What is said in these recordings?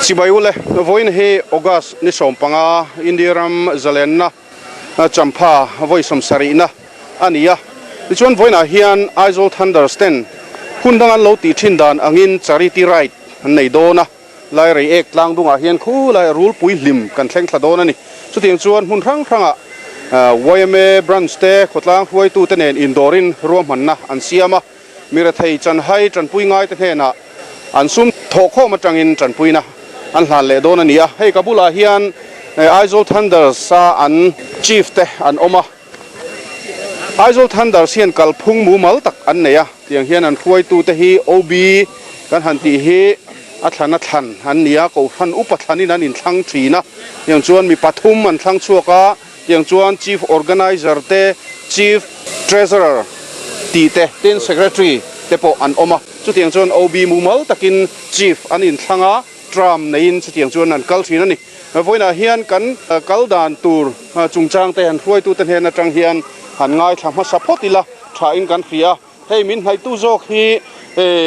Chibai ule, vawiin hi August ni 15 India ram zalenna champha vawi 70na a ni a. Tichuan vawiinah hian Aizawl Thunders ten hun dang an lo tih thin dan angin charity ride an nei dawn a. Lairei ek tlang dungah hian khulai rulpui hlim kan thleng thla dawn a ni. Chutiang chuan hmun hrang hrangah yma branch te khawtlang hruaitute nen indawrin ruahmanna an siam a. Mi rethei chanhai tanpui ngaite hnenah an sum thawhkhawm atangin tanpuina an hlan leh dawn a ni a. Hei ka bulah hian Aizawl Thunders a an chief te an awm a. Aizawl Thunders hian kalphung mumal tak an nei a, tiang hian an hruaitute hi OB kan han tih hi a thlan a thlan an ni a, Kohhran upa thlanin an inthlang thin a, tiang chuan mi pathum an thlang chhuak a, tiang chuan Chief Organizer te, Chief Treasurer tih te, tin Secretary te pawh an awm a, chutiang chuan OB mumal takin Chief an inthlang a. Tram neiin chutiang chuan an kal thin a ni. Vawiinah hian kan kal dan tur chungchang te han hruaitute hnen atang hian han ngaithla hmasa phawt ila thain kan hria a. Hei min hnaihtu zawk hi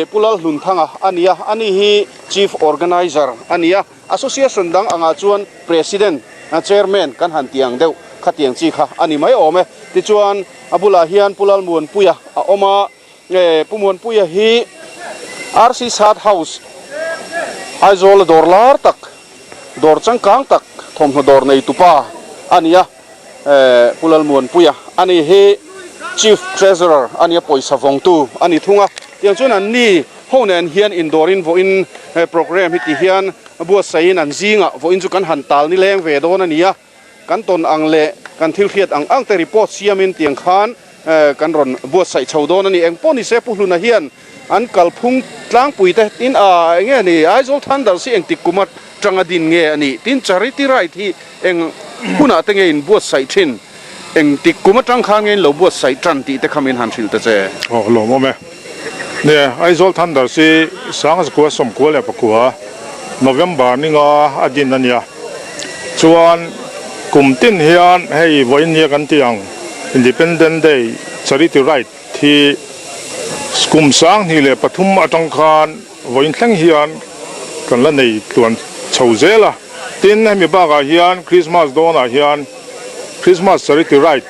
Pu Lalhlunthanga a ni a, ani hi Chief Organizer a ni a. Association dang angah chuan President, Chairman kan han ti ang deuh khatiang chi kha a ni mai awm e. Tichuan a bulah hian Pu Lalmuanpuia a awm a. Pu Muanpuia hi RC Sat House Aizawl a dawr lar tak, dawr changkang tak thawmhnaw dawr nei tupa a ni a. Pu Lalmuanpuia a ni hi Chief Treasurer a nia, pawisa vawngtu a ni thung a. Tiang chuan an ni ho nen hian indawrin vawiin programme hi ti hian buatsaihin an zingah vawiin chu kan han tal nileng ve dawn a ni a. Kan tawn ang leh kan thil hriat ang ang te report siamin tiang khan kan rawn buatsaih chho dawn a ni. Eng pawh ni se Pu Hluna hian an kalphung tlangpui te tin a eng nge ni Aizawl Thunders hi engtik kum atanga din nge a nih tin Charity Ride hi eng hunah te nge in buatsaih thin engtik kum atang khan nge in lo buatsaih tan tih te kha min han hrilh ta che. Aw lawmawm e. Nia Aizawl Thunders hi 1999 November ninga a din a nia. Chuan kum tin hian hei vawiin nia kan tih ang Independent Day Charity Ride hi kum 2003 atang khan vawiin thleng hian kan la nei tluan chho zel a. Tin hemi bakah hian Christmas dawnah hian Christmas Charity Ride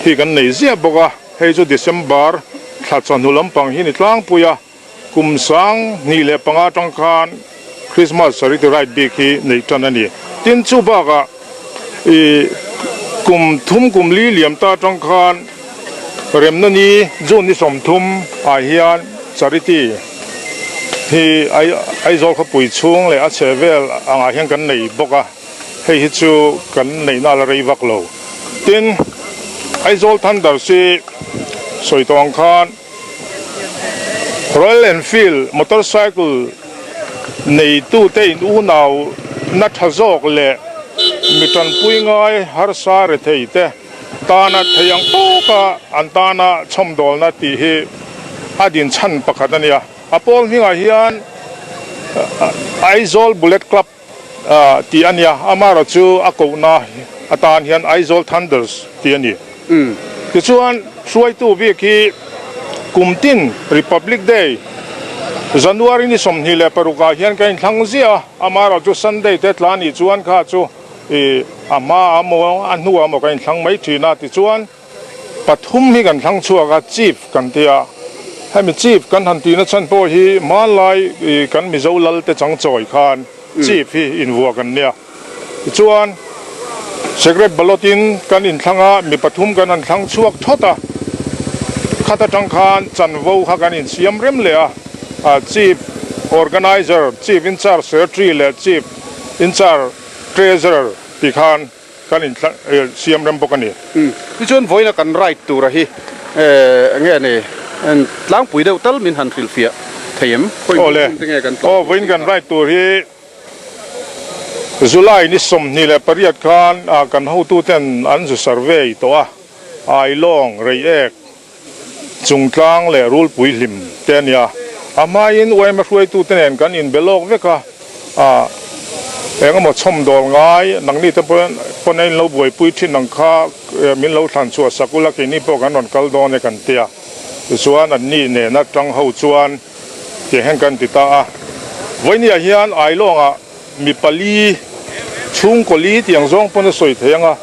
hi kan nei ziah bawk a. Hei chu December thla chawhnu lampang hi ni tlangpui a, kum 2005 atang khan Christmas Charity Ride bik hi neih tan a ni. Tin, chu bakah i kum thum kum li liam ta atang khan remna ni June ni 30 ah hian Charity hi Aizawl khawpui chhung leh a chhe vel angah hian kan nei bawk a. Hei hi chu kan neihna a la rei vak lo. Tin, Aizawl Thunders hi sawi tawh ang khan Royal Enfield motorcycle neitute in unau na tha zawk leh mi tanpui ngai harsa rethei te tana thei ang tawka an tana chhawmdawlna tih hi a din chhan pakhat a nia. A pawl hmingah hian Aizawl Bullet Club tih a nia, amaherawh chu a kohna atan hian Aizawl Thunders tih a ni. Tichuan, hruaitu bik hi kum tin Republic Day, January ni 26 ah hian ka inthlang ziah a, amaherawh chu Sunday te tla nih chuan kha chu a hma ah maw a hnuah maw ka inthlang mai thin a, tichuan, Pathum hi kan thlang chhuak a, Chief kan ti a. Hemi Chief kan han tihna chhan pawh hi hmanlai kan Mizo lal te chang chawi khan Chief hi invuak an nia. Tichuan, Secret Ballot in kan inthlang a, mi pathum kan han thlang chhuak thawt a. Khat atang khan chanvo kha kan insiam rem leh a, Chief Organizer, Chief in Charge Secretary leh Chief in Charge Treasurer ti khan Kan insiam rem bawk a ni. Tichuan vawiina kan ride tura hi enge ni tlangpui deuh tal min han hrilhfiah thei em? Khawi hmun te nge kan tlawh? Aw, vawiin kan ride tur hi July ni 28 khan kan hotuten an zu survey tawh a, Ailawng, Reiek, Chungtlang leh Rulpui hlim te a nia. A hmain yma hruaitute nen kan inbe lawk vek a, ah eng emaw chhawmdawl ngai nangni te pawn a inlo buaipui thin ang kha min lo thlan chhuah sak ula keini pawh kan rawn kal dawn e kan ti a. Tichuan anni nena tang ho chuan tiang hian kan ti ta a. Vawinia hian Ailawngah. mi pali chhungkaw li tiang zawng pawn a sawi thei ang a,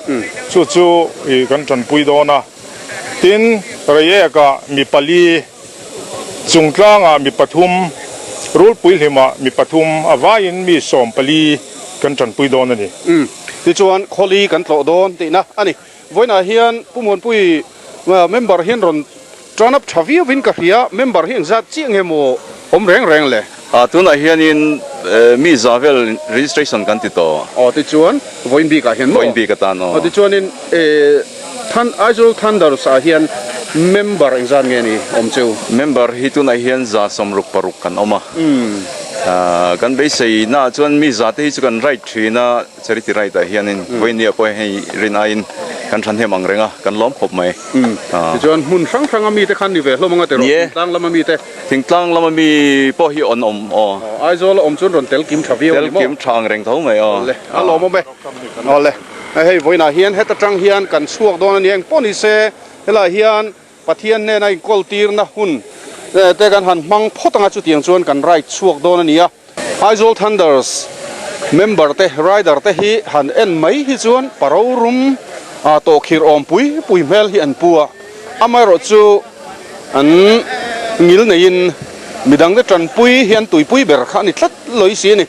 chu chu ih kan tanpui dawn a. Tin, Reiek-ah mi pali, Chungtlangah mi pathum, Rulpuihlimah mi pathum, a vaiin mi 14 kan tanpui dawn a ni. Tichuan, khawli kan tlawh dawn tihna a ni. Vawiinah hian Pu Muanpui member hian rawn turn up tha viauin ka hria, member hi engzat chiah nge maw awm reng reng le? Tunah hianin mi za vel registration kan ti tawh. Aw tichuan vawiin bikah hian maw? Vawiin bik atan aw. Aw tichuanin Aizawl Thunders ah hian member engzat nge ni awm chu? Member hi tunah hian 66 kan awm a. Kan beisei naah chuan mi za te hi chu kan right thin a. Charity Right ah hianin vawinia pawh hei rin aiin kan thahnem ang reng a, kan lawm khawp mai. Tichuan hmun hrang hranga mite khan ni ve hlawm anga tiraw? Thingtlang lama mite. Thingtlang lama mi pawh hi an awm aw. Aizawl a awm chuan rawn tel kim tha viau a ni maw? Tel kim tha ang reng tho mai aw. Awle, a lawmawm e. Awle, hei vawiinah hian heta tang hian kan chhuak dawn a ni. Engpawh ni se helaiah hian Pathian hnena inkawl tirna hun te kan han hmang phawt anga chutiang chuan kan ride chhuak dawn a ni a. Aizawl Thunders member te rider te hi han en mai hi chuan paro rum tawhkhirh awm pui pui hmel hi an pu a, amaherawh chu an ngil neiin midangte tanpui hi an tuipui ber kha a ni tlat lawih si a ni.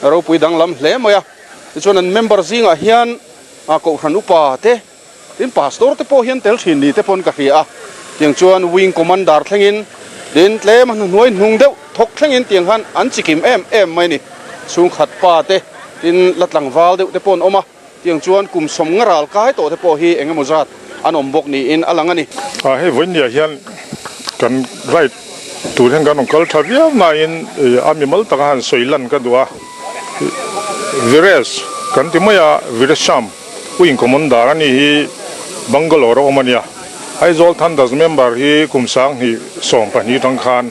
Ropui danglam hle mai a, tichuan an member zingah hian Kohhran upa te Tin, Pastor te pawh hian tel thin ni te pawn ka hria a, tiang chuan Wing Commander thlengin, tin tlem a hnuai hnung deuh thawk thlengin tiang khan an chikim em em mai a ni. Chhungkhat pa te, tin la tlangval deuh te pawh an awm a, tiang chuan kum 50 ral kai tawh te pawh hi eng emaw zat an awm bawk niin a lang a ni. A hei vawinia hian kan ride tur hian kan rawn kal tha viau nain a mimal taka han sawi lan ka duh a, Viresh kan ti mai a, Viresham. Wing Commander a ni hi Bangalore a awm a nia. Aizawl Thunders member hi kum 2012 tang khan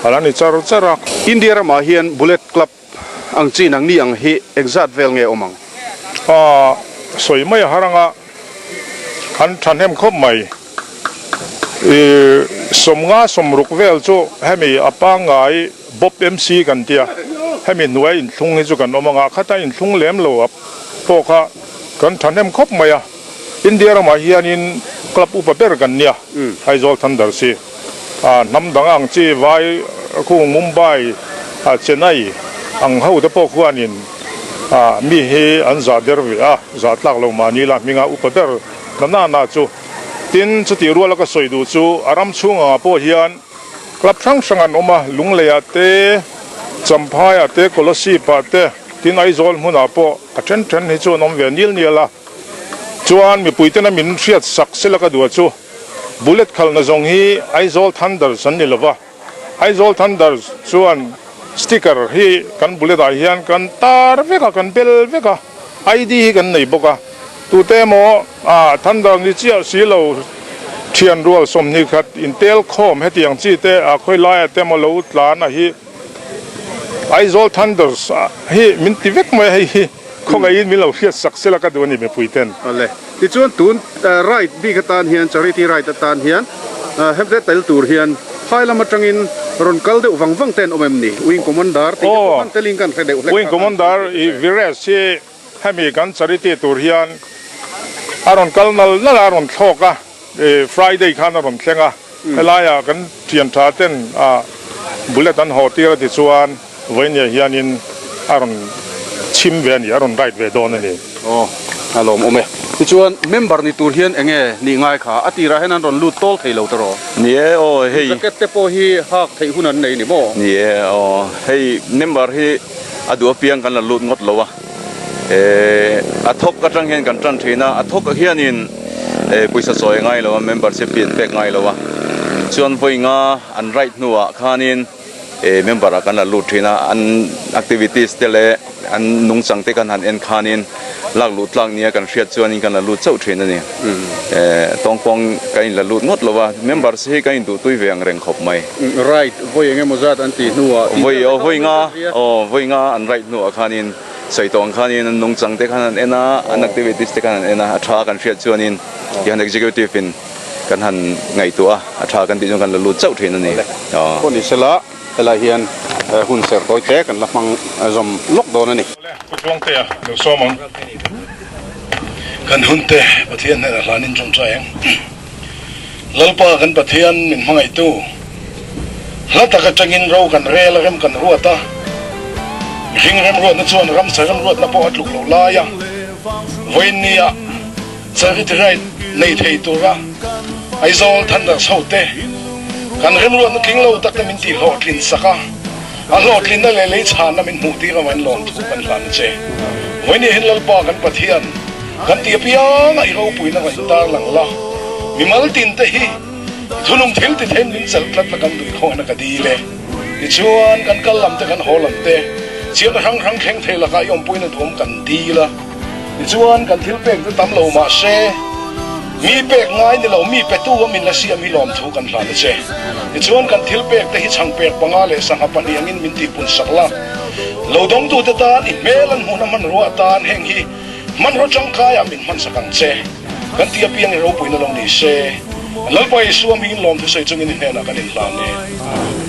a la ni char char a. India ramah hian Bullet Club ang chi nang ni ang hi engzat vel nge awm ang? A sawi mai a har anga an thahnem khawp mai. I 50 60 vel chu hemi a pangngai Bob MC kan tia hemi hnuai inthlung hi chu kan awm anga khata inthlung lem lo a pawh kha kan thahnem khawp mai a, India ramah hianin club upa ber kan nia, Aizawl Thunders hi a hnam dang ang chi vai khung Mumbai, Chennai ang ho te pawh khuanin mi hi an zah der ve a, zah tlak lo mahni la hminga upa ber na na na chu. Tin, chutih ruala ka sawi duh chu a ram chhungah pawh hian Club hrang hrang an awm a, Lungleiah te, Champhaiah te, Kolasipah te, tin Aizawl hmunah pawh a then then hi chu an awm ve nil nial a. Chuan mipuitena min hriat sak sela ka duh chu Bullet khalhna zawng hi Aizawl Thunders an ni lova, Aizawl Thunders chuan sticker hi kan bullet ah hian kan tar vek a, kan bel vek a, ID hi kan nei bawk a, tute emaw ah Thunder ni chiah si lo thian rual 21 intel khawm hetiang chi te ah khawi laiah te emaw lo tlan a hi Aizawl Thunders ah hi min ti vek mai a, hei hi khawngaihin min lo hriat sak sela ka duh a ni mipui ten. Awle, tichuan tun ride bik atan hian charity ride atan hian hemte tel tur hian phai lam atangin rawn kal deuh vang vang te an awm em ni? Wing Commander tih te pawh khan telin kan hre deuh hlek. Wing Commander i Viresh hi Hemi kan charity tur hian a rawn kal nal nal a, a rawn thlawk a, Friday khan a rawn thleng a, helaiah kan thian tha ten bullet an haw tir a ti chuan vawinia hianin a rawn chhim ve a ni, a rawn ride ve dawn a ni. Aw, a lawmawm e. Tichuan member ni tur hian enge nih ngai kha? A tirah hian an rawn lut tawl thei lo tawh. Ni e, aw hei. Jacket te pawh hi hak theih hun an nei ni maw? Ni e, aw hei member hi a duh apiang kan la lut ngawt lo a. A thawk atang hian kan tan thin a, a thawk hianin pawisa chawi a ngai lo a, membership hi an pek ngai lo a, chuan vawi nga an right hnuah khanin member ah kan la lut thin a, an activities te leh an nungchang te kan han en khanin lak luh tlak nia kan hriat chuanin kan la lut chauh thin a ni. Tawngpawng kan inla lut ngawt lo a, members hi kan induhtui ve ang reng khawp mai. Right, vawi eng emaw zat an tih hnuah Vawi aw vawi nga aw vawi nga an right hnuah khanin sawi tawh ang khanin an nungchang te khan an en a, an activities te khan an en a, a tha kan hriat chuanin tihian executive in kan han ngaihtuah a, a tha kan tih chuan kan la lut chauh thin a ni. Pawh ni sela helai hian. hun serh tawi te kan la hmang zawm lawk dawn a ni. Pu Tluangtea lo sawm ang. Kan hunte Pathian hnenah hlanin tawngtai ang. Lalpa kan Pathian min hmangaihtu, hla tak atangin ro kan rel a rem kan ruat a, mihring remruatna chuan ramsa remruatna pawh a tluk loh lai a, vawiin nia charity ride nei thei tura Aizawl Thunders hote kan remruatna tling lo tak te min tih hlawhtlin sak a, a hlawhtlinna leh lei chhanna min hmuh tir avangin lawmthu kan hlan a che. Vawiin nia hian Lalpa kan Pathian Kan ti apianga i ropuina va intar lang la, mimal tin te hi i thunung thil ti theiin min chelh tlat la kan duh khawngin a ka dil e. Tichuan kan kal lam te kan haw lam te chhiatna hrang hrang thleng thei lakah i awmpuina duhawm kan dil a. Tichuan kan thil pek te tam lo mah se mi pek ngai ni lo mi petu a min la siam hi lawmthu kan hlan a che. Tichuan kan thil pek te hi chhangpek panga leh sangha pahnih angin min tihpun sak la. Lo dawngtute tan i hmel an hmuhna hmanrua atan heng hi Hmanraw tangkaiah min hmansak ang che. Kan ti apiang i ropuina lo ni se. Lalpa Isua hmingin lawm thusawi chungin i hnenah kan inhlan e. Amen.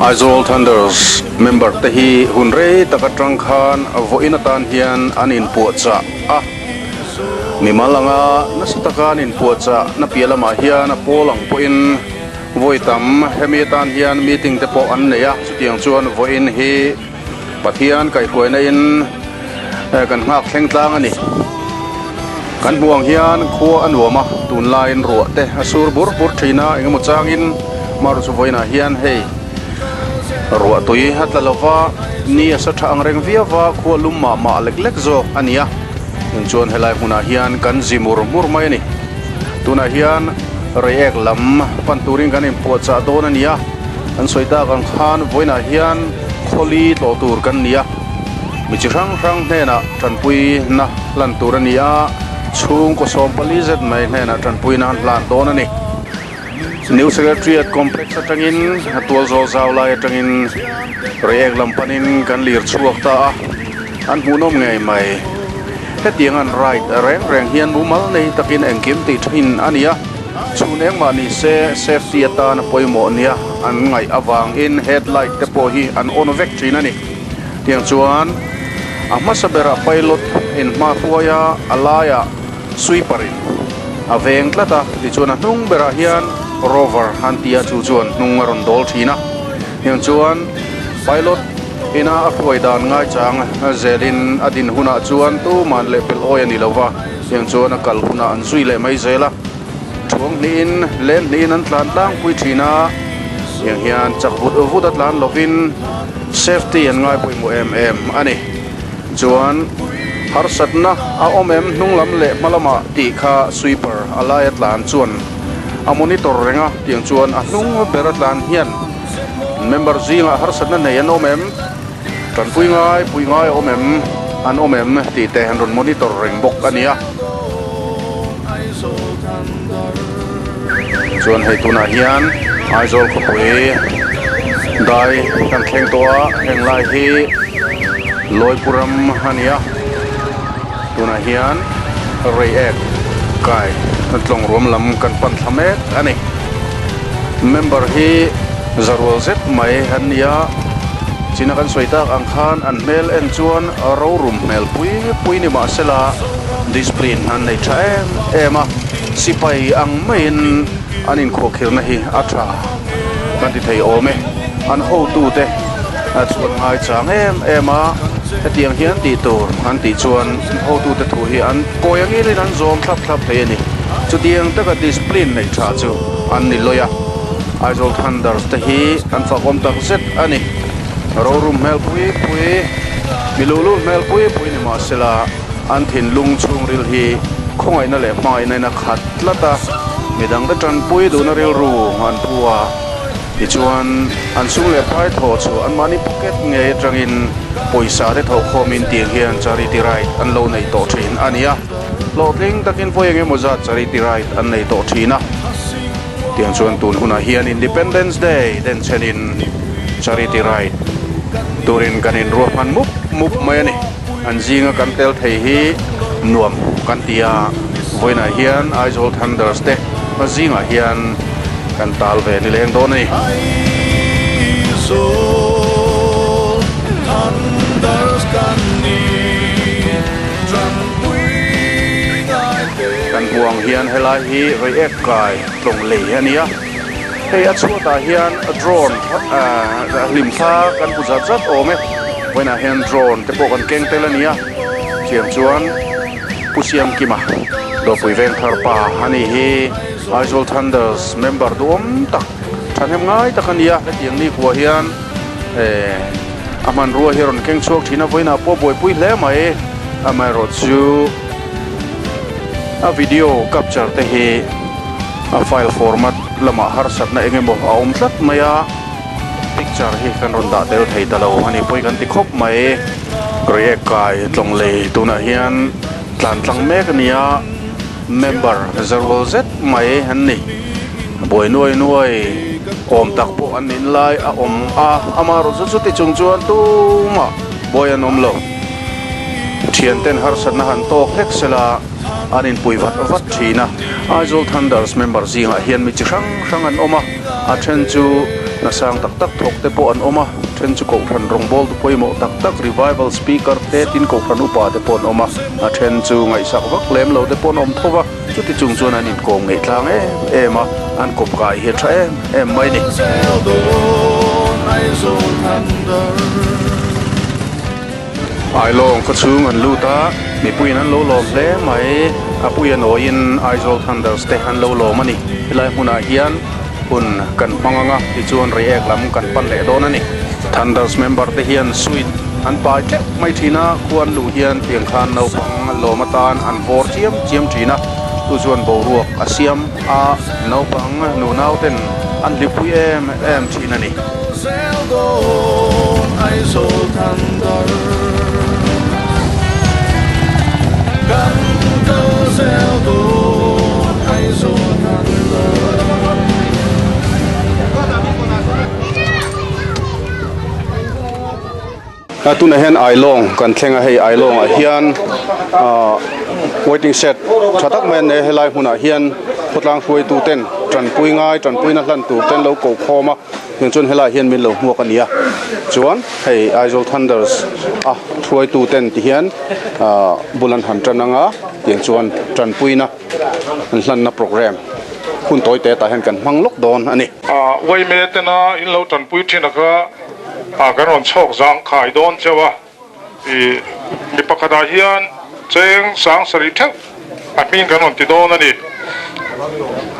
Aizawl Thunders member te hi hun rei tak atang khan vawiin atan hian an inpuahchah a. Mimal anga nasa taka an inpuahchah na piah lamah hian a pawl ang pawhin Vawi tam hemi atan hian meeting te pawh an nei a, chutiang chuan vawiin hi Pathian kaihhruaina in kan nghak thleng tlang a ni. Kan hmuh ang hian khua a nuam a, tunlaiin ruah te a sur bur bur thin a, engemaw changin marawh chu vawiinah hian hei ruah tui a tla lova, ni a sa tha ang reng viau va, khua lum mah mah lek lek zawk a ni a, chung chuan helai hmunah hian kan zi mur mur mai a ni. Tunah hian Reiek lam pan turin kan inpuahchah dawn a ni a, kan sawi tak ang khan vawiinah hian khawli tlawh tur kan ni a, mi chi hrang hrang hnenah tanpuina hlan tur a ni a, chhungkaw 14 zet mai hnenah tanpuina an hlan dawn a ni. New Secretariat Complex atangin a tual zawl zau lai atangin Reiek lam panin kan lir chhuak ta a, an hmuhnawm ngei mai. Hetiang an ride reng reng hian mumal nei takin engkim tih thin a ni a, chhun engmah ni se safety atan a pawimawh nia an ngaih avangin headlight te pawh hi an on vek thin a ni. Tiang chuan a hmasa berah pilot in hma hruai a, a laiah sweeper in a veng tlat a, tichuan a hnung berah hian rover an ti a, chu chuan hnung a rawn dawl thin a. Tiang chuan pilot ina a hruai dan ngaichang zelin a din hunah chuan tuman leh pelh awi a ni lo va, tiang chuan a kal hunah an zui leh mai zel a. Thuang hnihin len hnihin an tlan tlangpui thin a, tiang hian chak vut vut a tlan lovin safety an ngai pawimawh em em a ni. Chuan harsatna a awm em hnung lam leh hma lamah tih kha sweeper a laia tlan chuan a monitor reng a, tiang chuan a hnung ber a tlan hian member zingah harsatna nei an awm em, tanpui ngai pui ngai a awm em, an awm em tih te an rawn monitor reng bawk a ni a. Chuan hei tunah hian Aizawl khawpui dai kan thleng tawh a, heng lai hi Lawipuram a ni a, tunah hian Reiek kai tlawng ruam lam kan pan thla mek a ni. Member hi zarual zet mai an ni a, china kan sawi tak ang khan an hmel en chuan rorum hmel pui pui ni mah sela discipline an nei tha em em a, sipai ang maiin an inkhuahkhirna hi a tha kan ti thei awm e. An hotute chuan ngaichang em em a, hetiang hian tih tur an tih chuan hotute thu hi an kawi angilin an zawm thlap thlap thei a ni. Chutiang taka discipline neih tha chu an ni lawih a, Aizawl Thunders te hi an fakawm tak zet a ni. Rorum hmel pui pui, mi luhlul hmel pui pui ni mahsela an thinlung chhungril hi khawngaihna leh hmangaihna in a khat tlat a, midangte tanpui duhna rilru an pu a. Tichuan, an sum leh pai thawh chu anmahni pocket ngei atangin pawisa te thawh khawmin tiang hian charity ride an lo nei tawh thin a ni a. Hlawhtling takin vawi eng emaw zat charity ride an nei tawh thin a. Tiang chuan tun hunah hian Independence Day denchhenin charity ride turin kan inruahman mup mup mai a ni. An zinga kan tel thei hi nuam kan ti a, vawiinah hian Aizawl Thunders te. zingah hian kan tal ve ni leng dawn a ni. Kan hmuh ang hian helai hi Reiek kai tlawng lei a ni a, hei a chhuatah hian drone hlimthla kan hmu zat zat awm e, vawiinah hian drone te pawh kan keng tel a ni a, chiang chuan Pu Siamkima Dawpui Vengthar pa a ni hi Aizawl Thunders member duhawm tak thahnem ngai tak a ni a, hetiang nikhua hian eh a hmanrua hi a rawn keng chhuak thin a, vawiinah pawh buaipui hle mai, amaherawhchu a video capture te hi a file format lamah harsatna eng emaw a awm tlat mai a, picture hi kan rawn dah tel thei ta lo a ni pawi kan ti khawp mai, Reiek kai tlawng lei tunah hian tlan tlang mek a ni a. Member zarul zet mai an ni. Buai nuai nuai awm tak pawh an nin lai a awm a, amaherawh chu chuti chung chuan tumah buai an awm lo. Thianten harsatna han tawk hlek sela an inpui vat vat thin a. Aizawl Thunders member zingah hian mi chi hrang hrang an awm a, a then chu hna sang tak tak thawk te pawh an awm a, then chu kohhran rawngbawl tu pawimawh tak tak revival speaker te tin kohhran upa te pawh an awm a. A then chu ngaihsak vak lem lo te pawh an awm tho va, chuti chung chuan an inkawm ngei tlang em em a, an kawp kai hi a tha em em mai a ni. Ailawng khaw chhung an lut a, mipuiin an lo lawm hle mai, a pui a nawiin Aizawl Thunders te an lo lawm a ni. Helai hmunah hian hun kan hmang ang a, tichuan Reiek lam kan pan leh dawn a ni. Thunders member te hian suit an pai teuh mai thin a, khua an luh hian tiang khan naupang lawm atan an vawr chiam chiam thin a, chu chuan boruak a siam a, naupang nunau ten an hlipui em em thin a ni. Tunah hian Ailawng kan thleng a, hei Ailawngah hian ahh waiting shed tha tak mai an nei a, helai hmunah hian khawtlang hruaitu ten tanpui ngai tanpuina hlan tur te an lo ko khawm a, tiang chuan helaiah hian min lo hmuak a ni a, chuan hei Aizawl Thunders a hruaitu ten ti hian ahh bul an han tan ang a, tiang chuan tanpuina an hlanna programme hun tawi te tah hian kan hmang lawk dawn a ni. A uaime tena in lo tanpui thin a kha a kan rawn chhawk zang khai dawn cheu a, i mi pakhatah hian cheng sang sarih theuh a hming kan rawn ti dawn a ni.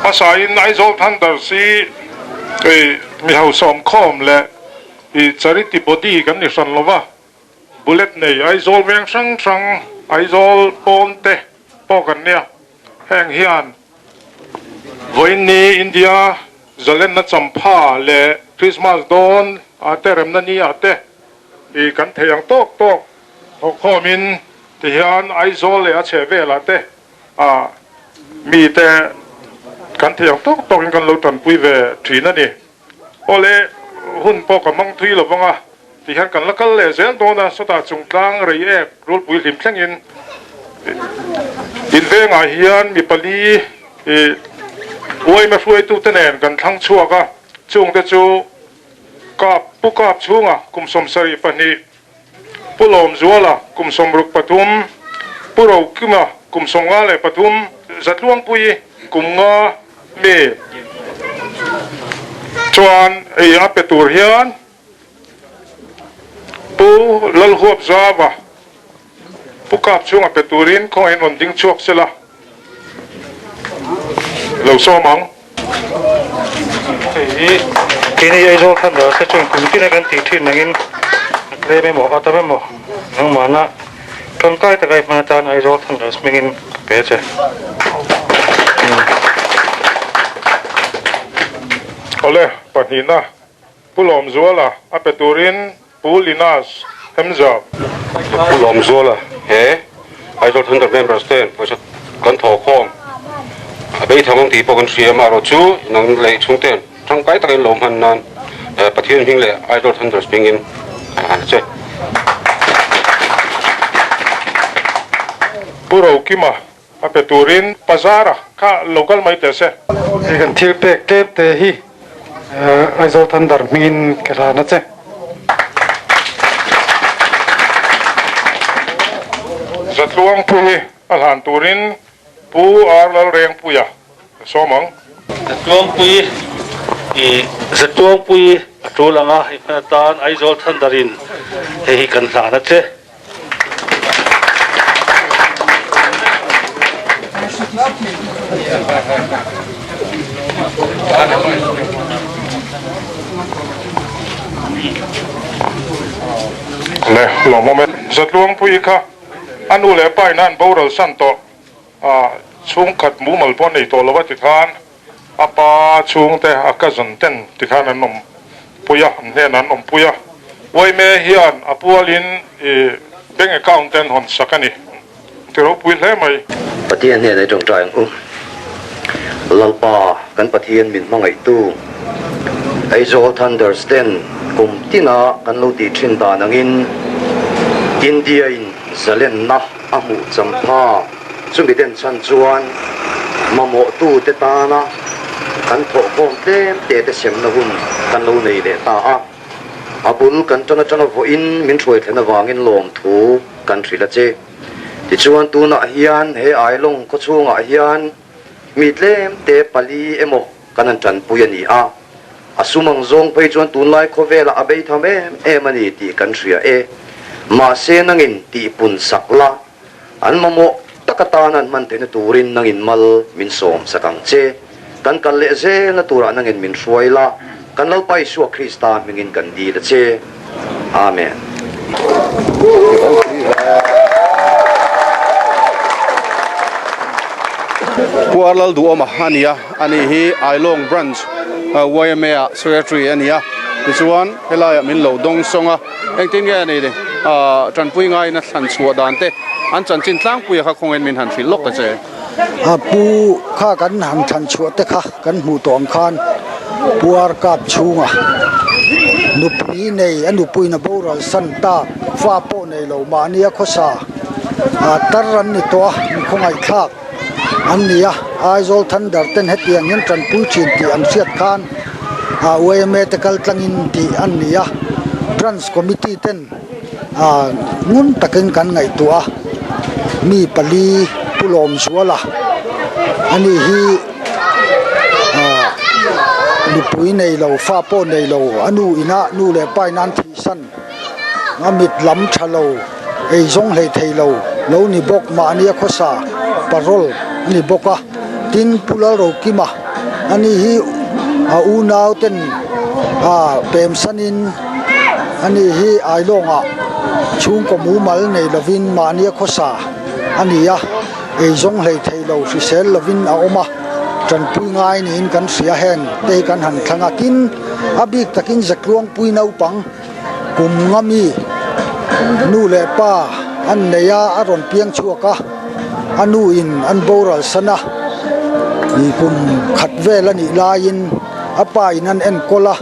Hmasain Aizawl Thunders hi i mi hausa-awmkhawm leh i charity body kan ni hran lo va, bullet nei Aizawl veng hrang hrang, Aizawl pawn te pawh kan nia, heng hian Vawiinni India zalenna champha leh Christmas dawn ah te remna ni ah te i kan thei ang tawk tawk thawkkhawmin tihian Aizawl leh a chheh velah te ah mi te kan thei ang tawk tawkin kan lo tanpui ve thin a ni. Awle hun pawh ka hmang thui lovang a tihian kan la kal leh zel dawn a, sawtah chungtlang rei ek rulpui hlim thlengin in vengah hian mi pali ih uaima hruaitute nen kan thlang chhuak a, chungte chu kap pu kap chhunga kum 72 Pu Lawmzuala kum 63, Pu Rokima kum 53, Zatluangpuii kum nga mi chuan ei a pe tur hian Pu Lalhuapzava Pu Kapchhunga pe turin khawngaihin rawn ding chhuak sela lo sawm ang. Hei hi keini Aizawl Thunder te chuan kum tina kan tih thin angin a tlem emaw a tam emaw nangmahna tangkai taka i hman atan Aizawl Thunders hmingin ka pe che. Awle, pahnihna Pu Lawmzuala a pe turin Pu Linas Hemzau. Pu Lawmzuala he Aizawl Thunder members ten pawisa kan thawh khawm a bei tham ang tih pawh kan hria amaherawh chu nang leh chhungten tangkai takin lo hman nan Pathian hming leh Aizawl Thunders hmingin kan han che. Pu Rokima. A pe turin Pazara kha lo kal mai teh se. Hei kan thil pek tlem te hi Aizawl Thunder hmingin ka hlan a che. Zatluangpui a hlan turin Pu R Lalrengpuia ka sawm ang. Zatluangpui i Zatluangpui a tul anga i hman atan Aizawl Thunder in hei hi kan hlan a che. Le lawmawm e. Zatluangpui kha a nu leh pa in a an boral san tawh a, chhungkhat mumal pawh a nei tawh lo a tikhan A pa chhungte a cousin ten tikhan an awm pui a, an hnenah an awm pui a. Uaime hian a pualin i bank account te an hawn sak a ni. Ti ropui hle mai. Pathian hnenah i tawngtai ang u. Lalpa kan Pathian min hmangaihtu Aizawl Thunders ten kum tina kan lo tih thin dan angin India in zalenna a hmuh champha Chumi den chhan chuan mamawhtute tana kan thawhkhawm tlem te te semna hun kan lo nei leh ta a. A bul kan tan atanga vawiin min hruai thlen avangin lawmthu kan hrilh a che. Tichuan tunah hian he Ailawng khawchhungah hian mi tlem te pali emaw kan han tanpui a ni a. A sum ang zawng phei chuan tunlai khawvelah a beitham em em a ni tih kan hria e. Mahse nangin tihpun sak la. An mamawh tak atan an hman theihna turin nangin mal min sawm sak ang che. Kan kal leh zelna turah nangin min hruai la, kan Lalpa Isua Krista hmingin kan dil a che. Amen. Pu Arlal Duhawma a ni a, ani hi Ailawng Branch yma ah Secretary a ni a, tichuan helaiah min lo dawng sawng a. Engtin nge a ni ni? Tanpui ngaiin a thlan chhuah dan te an chanchin tlangpuia kha khawngin min han hrilh lawk ta che. A pu kha kan han thlan chhuah te kha kan hmuh tawh ang khan puar kap chhunga nupui nei a nupuiin a boral san tak fa pawh nei lo mahni a khawsa tar an ni tawh a mi khawngaihthlak an ni a, Aizawl Thunder ten hetiang hian tanpui thin tih an hriat khan ah yma te kal tlangin tih an ni a, Branch Committee ten ah ngun takin kan ngaihtuah a, mi pali Pu Lawmzuala ani hi ah nupui nei lo fa pawh nei lo a nu inah nu leh pa in an thihsan. A mit lam tha lo, ei zawng hlei thei lo, lo ni bawk mahnia khawsa parole a ni bawk a. Tin, Pu Lalrokima ani hi a unau ten ah pem sanin ani hi Ailawngah chhungkaw mumal nei lovin mahnia khawsa a ni a, ei zawng hlei thei lo hrisel lovin a awm a, tanpui ngai niin kan hria heng te hi kan han thlang a. Tin, a bik takin Zatluangpui naupang Kum nga mi nu leh pa an nei a, a rawn piang chhuak a, a nu in an boral san a, ih kum khat vel a nih laiin a pa in an enkawl a,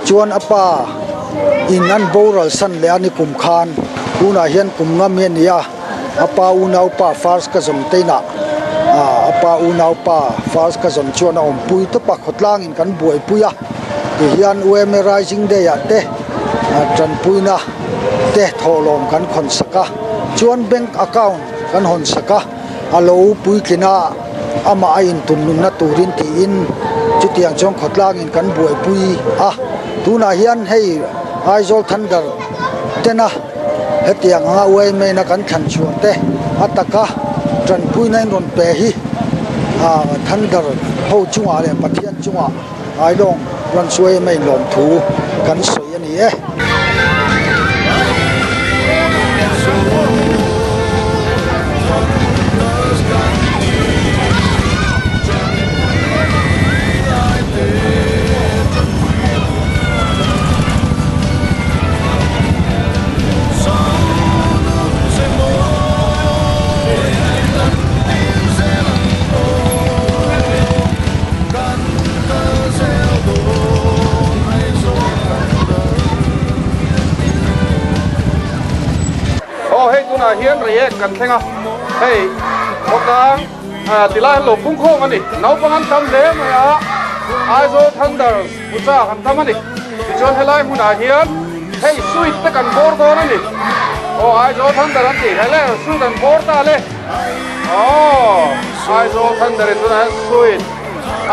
chuan a pa in an boral san leh a ni kum khan tunah hian kum nga mi a ni a, a pa unaupa first cousin te inah ah a pa unaupa first cousin chuan a awmpui tawp a, khawtlangin kan buaipui a. Tihian UMA Rising Day ah te tanpuina te thawhlawm kan khawn sak a, chuan bank account kan hawn sak a, a lo puitlin a amah a intun nunna turin tiin chutiang chuan khawtlangin kan buaipui a, tunah hian hei Aizawl Thunder tena hetiang anga UMA in a kan thlan chhuah te a taka tanpuina in rawn pe hi Thunder ho chungah leh Pathian chungah. Ailawng rawn suai em a inlawm thu kan sawi a ni e. Aw hei tunah hian Reiek kan thleng a, hei Khawtlang tilai an lo pung khawm a ni. Naupang an tam hle mai a, Aizawl Thunders hmu chak an tam a ni. Tichuan helai hmunah hian hei sweet te kan bawr dawn a ni. Aw Aizawl Thunder an tih hele sweet an bawr ta le. Aw Aizawl Thunder in tunah hian sweet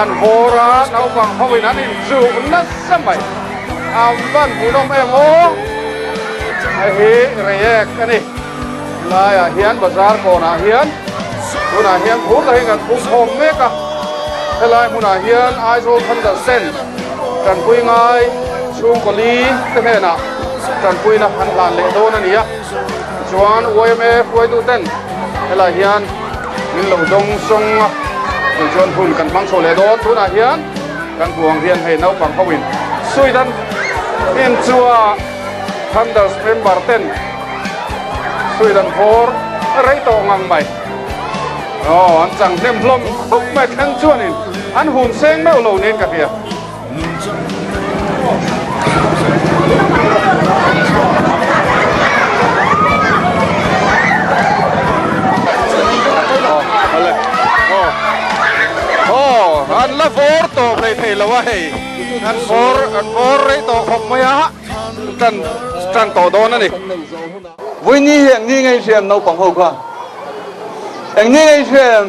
an bawr a, naupang ho in an inchuh nasa mai. A van hmuhnawm em aw. Hei hi Reiek a ni. Helaiah hian bazar kawnah hian tunah hian phur takin kan phum khawm mek a, helai hmunah hian Aizawl Thunder Sen tanpui ngai chhungkaw li te hnenah tanpuina an hlan leh dawn a ni a, tichuan yma hruaitu ten helai hian min lo dawng sawng a, tichuan hun kan hmang chho leh dawn tunah hian kan buang hian hei naupang ho in Sweden inchua Thunders member ten Sweden bawr rei tawh ngang mai. Aw, an chang hnem hlawm khawp mai thleng chuanin an hun seng meuh lo niin ka hria. Aw, an la vawr tawp rei thei lo a hei. An vawr, an vawr rei tawh khawp mai a. Tan tan tawh dawn a ni. Vawiini hi eng ni ngei hriam naupang ho kha? Eng ni ngei hriam?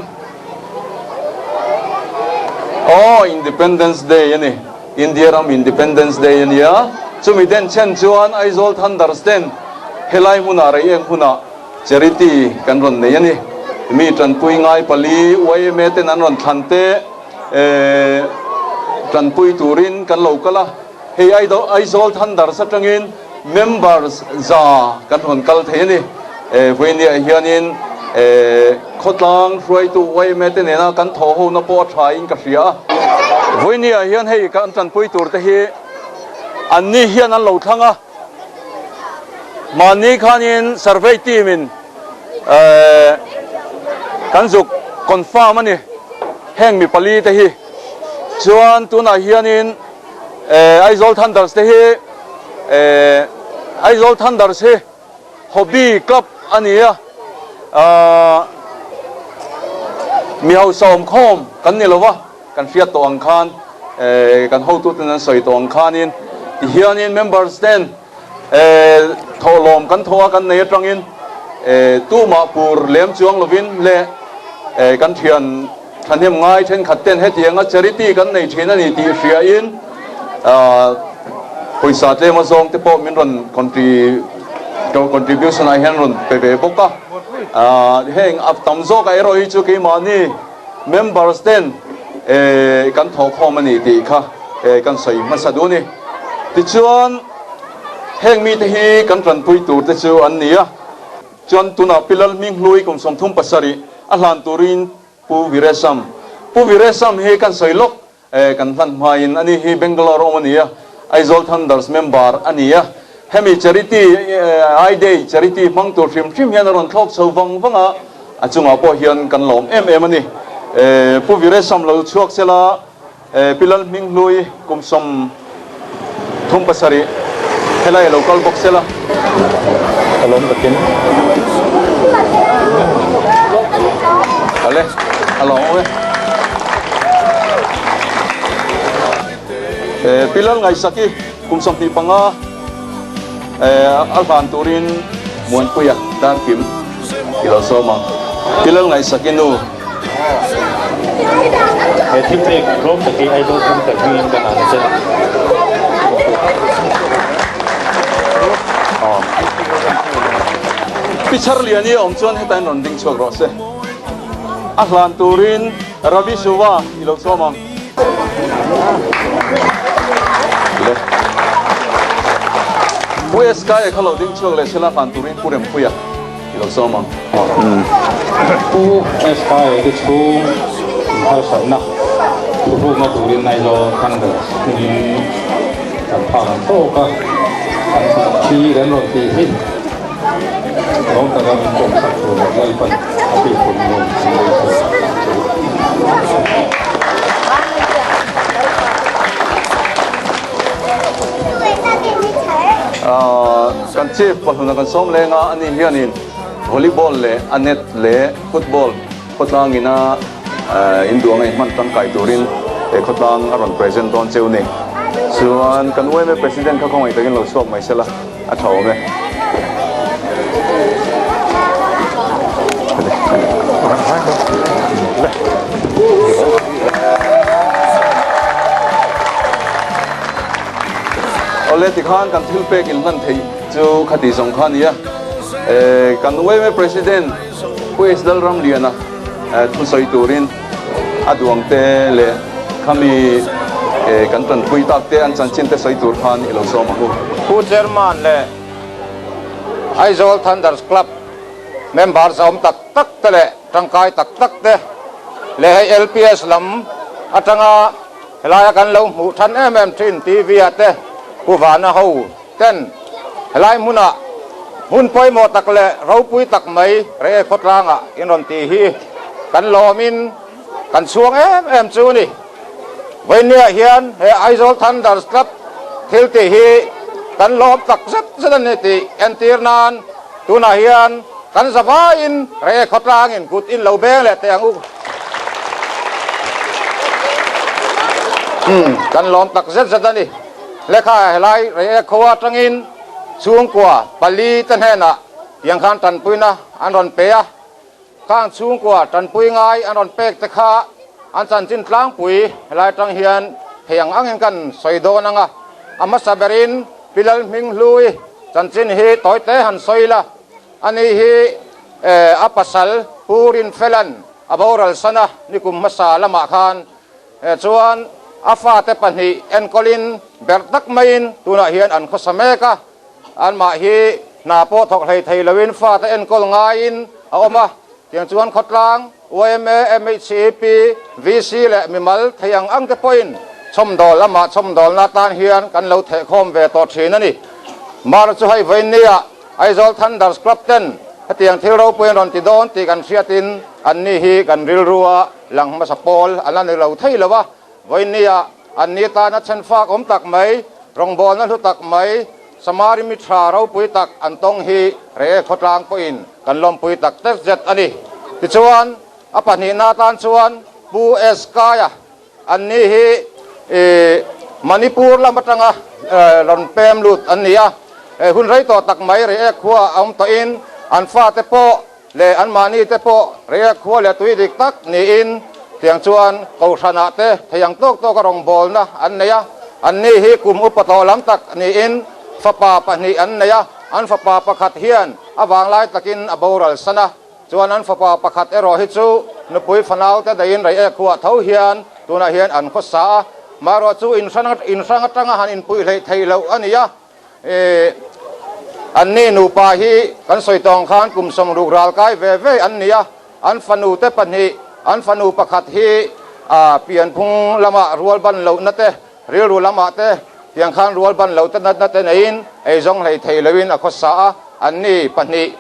Aw, Independence Day a ni. India ram Independence Day a nia. Chumi den chhen chuan Aizawl Thunders ten helai hmunah rei eng hunah charity kan rawn nei a ni. Mi tanpui ngai pali yma ten an rawn thlan te tanpui turin kan lo kal a. Hei Aizawl Thunders atangin members za kan rawn kal thei a ni. Vawinia hianin khawtlang hruaitu yma te nena kan thawh hona pawh a thain ka hria a. Vawinia hian hei kan tanpui tur te hi anni hian an lo thlang a. Mahni khanin survey team in kan zuk confirm a ni. Heng mi pali te hi chuan tunah hianin Aizawl Thunders te hi Aizawl Thunders hi hobby club a ni a, mi hausa awmkhawm kan ni lova, kan hriat tawh ang khan kan hotuten an sawi tawh ang khanin tihianin members ten Thawhlawm kan thawh a kan nei atangin tumah pur lem chuang lovin leh kan thian thahnem ngai thenkhat ten hetianga charity kan nei thin a ni tih hriain pawisa tlem azawng te pawh min rawn contribution ah hian rawn pe ve bawk a. Heng a tam zawkah erawh hi chu keimahni members ten kan thawhkhawm a ni tih kha kan sawi hmasa duh a ni. Tichuan, heng mite hi kan tanpui tur te chu an ni a, chuan tunah Pi Lalhminghlui kum 37 a hlan turin Pu Viresam, Pu Viresam hi kan sawi lawk kan hlan hmain ani hi Bangalore awm a ni a, Aizawl Thunders member a ni a, hemi charity I Day charity hmang tur hrim hrim hian a rawn thlawk chho vang vang a, a chungah pawh hian kan lawm em em a ni. Pu Viresam lo chhuak sela. Pi Lalhminghlui kum 37 helai a lo kal bawk sela. Ka lawm takin. Awle, a lawm awm e. Pi Lalngaihsaki kum 25 a hlan turin Muanpuia Darkim i lo sawm ang. Pi Lalngaihsaki nu. He thil pek tlawm tak hi Aizawl Center hmingin ka hlan a che. Pi Charliani a awm chuan hetain rawn ding chhuak rawh se. A hlan turin Ravi Suva i lo sawm ang. Le. Pu SK a kha lo ding chhuak leh sela hlan turin Pu Rempuia. I lo sawm ang. Pu SK te chhung inharsatna thuhrukna turin Aizawl Thunders hmingin kan phak ang tawk a, thi kan rawn tih hi lawm taka min pawmsak tur leh Lalpan a tihpun ngei kan beisei ang che u. Kan chief pahluna kan sawm leng a, ani hianin volleyball leh a net leh football. Khawtlang ina in duh anga in hman tangkai turin he khawtlang a rawn present dawn cheu ni. Chuan kan yma President kha khawngaih takin lo chhuak mai sela a tha awm e. Awle tikhan kan thil pek in hman theih chu khati zawng kha a ni a. Kan yma President Pu S. Lalramliana thusawi turin a duang te leh khami kan tanpui tak te an chanchin te sawi tur khan i lo sawm ang u. Pu Chairman leh Aizawl Thunders Club member zawm tak tak te leh tangkai tak tak te leh hei LPS lam atanga helaia kan lo hmuh than em em thin TV ah te Pu Vana ho Ten, helai hmunah hmun pawimawh tak leh ropui tak mai Reiek khawtlangah in rawn tih hi kan lawmin kan chhuang em em chu a ni. Vawinia hian he Aizawl Thunders Club thil tih hi kan lawm tak zet zet a ni tih entir nan tunah hian kan zavaiin Reiek khawtlangin kut in lo beng leh teh ang u. Kan lawm tak zet zet a ni. Lehkha helai Reiek khua atangin chhungkua pali te hnenah tiang khan tanpuina an rawn pe a, khang chhungkua tanpui ngai an rawn pek te kha an chanchin tlangpui helai atang hian thei ang angin kan sawi dawn ang a, a hmasa berin Pi Lalhminghlui chanchin hi tawite han sawi la, ani hi a pasal Pu Rinfelan a boral sana nikum hmasa lamah khan Chuan a fate pahnih enkawlin berh tak maiin tunah hian an khawsa mek a, anmah hi hna pawh thawk hlei thei loin fate enkawl ngaiin a awm a, tiang chuan khawtlang, yma, MHCEP, VC leh mimal thei ang ang te pawhin chhawmdawl amah chhawmdawlna atan hian kan lo thehkhawm ve tawh thin a ni. Mar chu hei vawiinnia Aizawl Thunders Club ten hetiang thil ropui an rawn ti dawn tih kan hriatin anni hi kan rilru a, Lang hmasa pawl an la ni lo thei lo a, vawinia an ni tana chhenfak awm tak mai, rawngbawlna hlu tak mai, Samari mi tha ropui tak an tawng hi Reiek khawtlang pawhin kan lawmpui tak zet zet a ni. Tichuan, a pahnihna atan chuan Pu S. Kaia an ni hi Manipur lam atanga rawn pem lut an ni a, hun rei tawh tak mai Reiek khua a awm tawhin an fate pawh leh anmahni te pawh Reiek khua leh tui dik tak niin tiang chuan Kohhranah te thei ang tawk tawka rawngbawlna an nei a, anni hi kum upa tawh lam tak niin fapa pahnih an nei a, an fapa pakhat hian a vanglai takin a boral san a, chuan an fapa pakhat erawh hi chu nupui fanau te daihin Reiek khuah tho hian tunah hian an khawsa a, marawh chu inhrang atanga han inpuih hleih theih loh a ni a. An ni nupa hi kan sawi tawng khan kum 60 ral kai ve ve an ni a, an fanu te pahnih, an fanu pakhat hi pianphung lamah rual ban lohna te, rilru lamah te tiang khan rual ban loh te natna te neiin eizawng hlei thei loin a khawsa a, an ni pahnih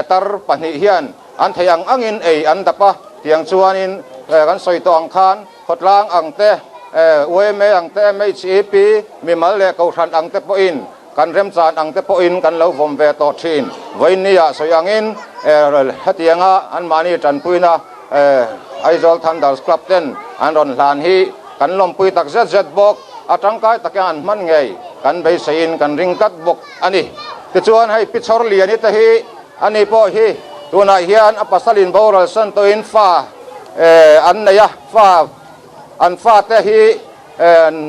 tar pahnih hian an theih ang angin ei an dap a, tiang chuanin kan sawi tawh ang khan Khawtlang ang te, yma ang te, MHEP, mimal leh kohhran ang te pawhin kan remchan ang te pawhin kan lo vawm ve tawh thin. Vawiinnia sawi angin hetianga anmahni tanpuina Aizawl Thunders Club ten an rawn hlan hi kan lawmpui tak zet zet bawk. A tangkai takin an hman ngei kan beiseiin kan ring tlat bawk a ni. Tichuan hei Pi Chhawrliani te hi ani pawh hi tunah hian a pasalin boral san tawhin fa an nei a, fa an fate hi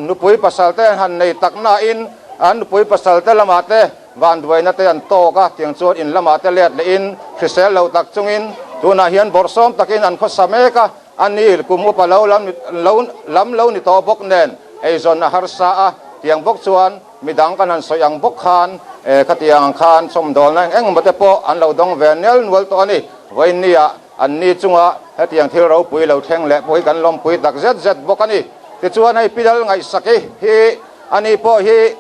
nupui pasal te an han nei tak nain an nupui pasal te lamah te vanduaina te an tawk a, tiang chuan in lamah te let lehin hrisel lo tak chungin tunah hian bawrhsawm takin an khawsa mek a, a ni kum upa lo lam lo lam lo ni tawh bawk nen eizawn a harsa a, tiang bawk chuan midang kan han sawi ang bawk khan khatiang ang khan chhawmdawlna eng engemaw te pawh an lo dawng ve nel nual tawh a ni, vawiinniah. Anni chunga hetiang thil ropui lo thleng leh pawh hi kan lawmpui tak zet zet bawk a ni. Tichuan hei Pidal ngaihsaki hi ani pawh hi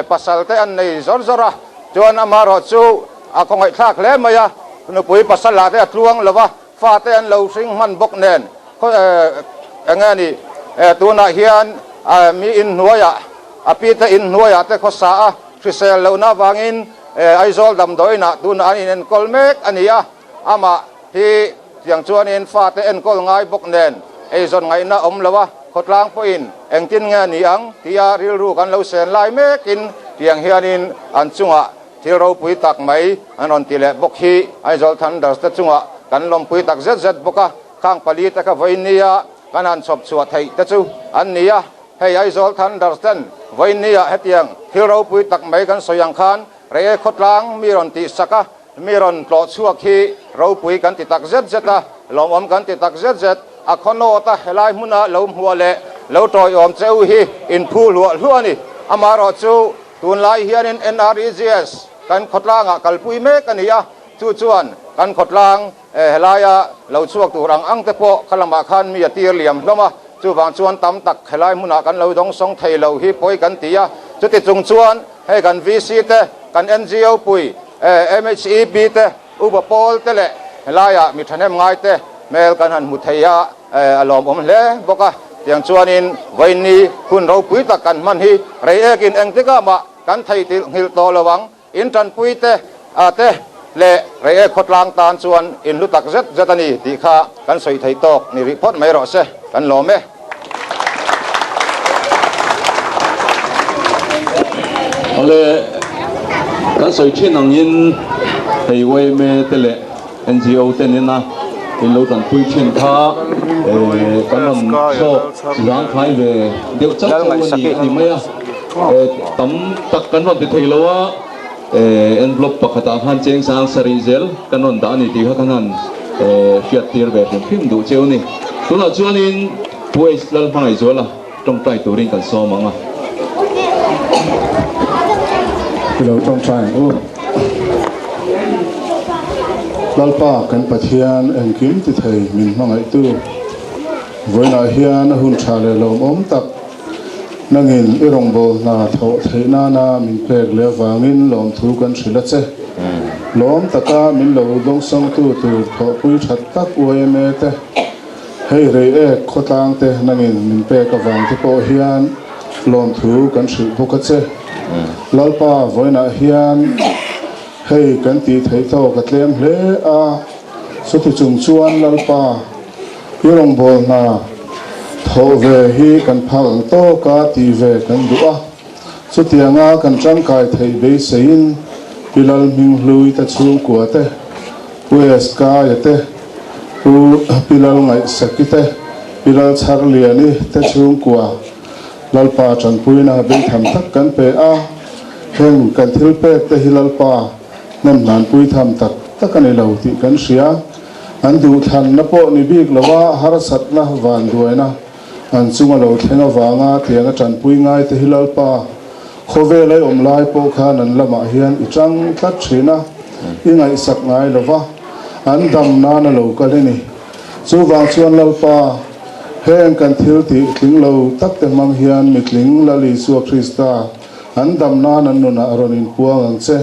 pasal te an nei zawr zawr a, chuan amaherawh chu a khawngaihthlak hle mai a, nupui pasal lah te a tluang lo va, fate an lo hring hman bawk nen eng nge ni tunah hian mi inhnuaiah a pite inhnuaiah te khawsa a hrisel lohna avangin Aizawl damdawiinah tunah an inenkawl mek a ni a. Amah hi Tiang chuanin fate enkawl ngai bawk nen eizawn ngaihna awm lo a, khawtlang pawhin engtin nge ni ang tia rilru kan lo sen lai mekin tiang hianin an chungah thil ropui tak mai an rawn ti leh bawk hi Aizawl Thunders te chungah kan lawmpui tak zet zet bawk a, khang pali te kha vawiin nia kan han chhawp chhuah theih te chu an ni a, hei Aizawl Thunders ten vawiin nia hetiang thil ropui tak mai kan sawi ang khan Rei khawtlang mi rawn tihsak a, Mi rawn tlawh chhuak hi ropui kan ti tak zet zet a, lawmawm kan ti tak zet zet. A khaw nawt a helai hmuna lo hmuah leh lo tawiawm che u hi inphu hluah hluah a ni. Amaherawh chu tunlai hianin NREGS kan khawtlangah kalpui mek a ni a, chu chuan kan khawtlang helaia lo chhuak tur ang ang te pawh kha lamah khan mi a tir liam hlawm a, chuvang chuan tam tak helai hmunah kan lo dawngsawng thei lo hi pawi kan ti a. Chuti chung chuan hei kan VC te, kan NGO pui, MHEB te, Upa Pawl te leh helaiah mi thahnem ngai te hmel kan han hmu thei a, a lawmawm hle bawk a. Tiang chuanin vawiinni hun ropui tak kan hman hi rei ekin engtikah mah kan thei nghilh tawh lo ang. In tanpui te a te leh rei ek khawtlang tan chuan in hlu tak zet zet a ni tih kha kan sawi thei tawk ni rih phawt mai rawh se, kan lawm e. Awle, kan sawi thin angin hei yma te leh NGO te nena in lo tanpui thin kha kan rawn chhawk zangkhai ve deuh chauh chauh a ni a ni mai a, tam tak kan rawn ti thei lo a, envelope pakhatah khan cheng sang sarih zel kan rawn dah a ni tih kha kan han hriat tir ve hrim hrim duh cheu a ni. Tunah chuanin Pu H Lalhmangaihzuala tawngtai turin kan sawm ang a. I lo tawngtai ang u. Lalpa kan Pathian engkim ti thei min hmangaihtu vawiinah hian a hun tha leh lawmawm tak nangin i rawngbâwl hna thawh theih nana min pek leh avangin lawmthu kan hrilh a che. Lawm taka min lo dawngsawngtu tur thawhpui that tak yma te Hei rei ek khawtlang te nangin min pek avang te pawh hian lawmthu kan hrilh bawk a che. Lalpa vawiinah hian hei kan tih theih tawk a tlem hle a, chuti chung chuan Lalpa i rawngbâwl hna thawh ve hi kan phak ang tawka tih ve kan duh a, chutianga kan tangkai theih beiseiin Pi Lalhminghlui te chhungkua te, Pu Eskaia te, Pu Pi Lalngaihsaki te, Pi Lalchharliani te chhungkua Lalpa tanpuina beitham tak kan pe a, heng kan thil pek te hi Lalpa hnemhlanpui tham tak tak a ni lo tih kan hria. An duhthlanna pawh ni bik loa harsatna vanduaina an chunga lo thleng avanga tianga tanpui ngai te hi Lalpa Khawvel ai awm lai pawh khan an lamah hian i chang tlat thin a, i ngaihsak ngai lo va, an dam nan a lo kal i ni. Chuvang chuan Lalpa, heng kan thil tih tling lo tak te hmang hian mitling Lal Isua Krista an dam nan an nunah rawn inpuang ang che.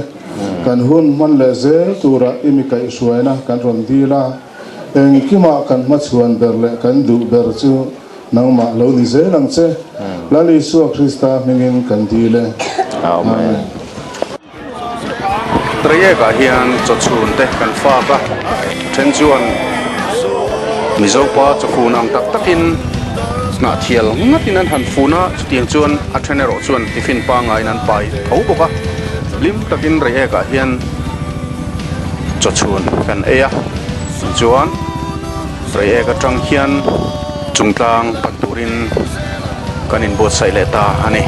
Kan hun hman leh zel turah i mi kaihhruaina kan rawn dil a, engkimah kan hmachhuan ber leh kan duh ber chu Nangmah lo ni zel ang che. Lal Isua Krista hmingin kan dil e. Amen. Reiek-ah hian chawchhun te kan fak a, then chuan Mizopa chawfun ang tak takin hnahthial ngatin an han fun a, chutiang chuan a then erawh chuan tiffin pangaiin an pai tho bawk a, hlim takin Reiek-ah hian chawchhun kan ei a, tichuan. Reiek atang hian chungtlang pan turin kan inbuatsaih leh ta a ni.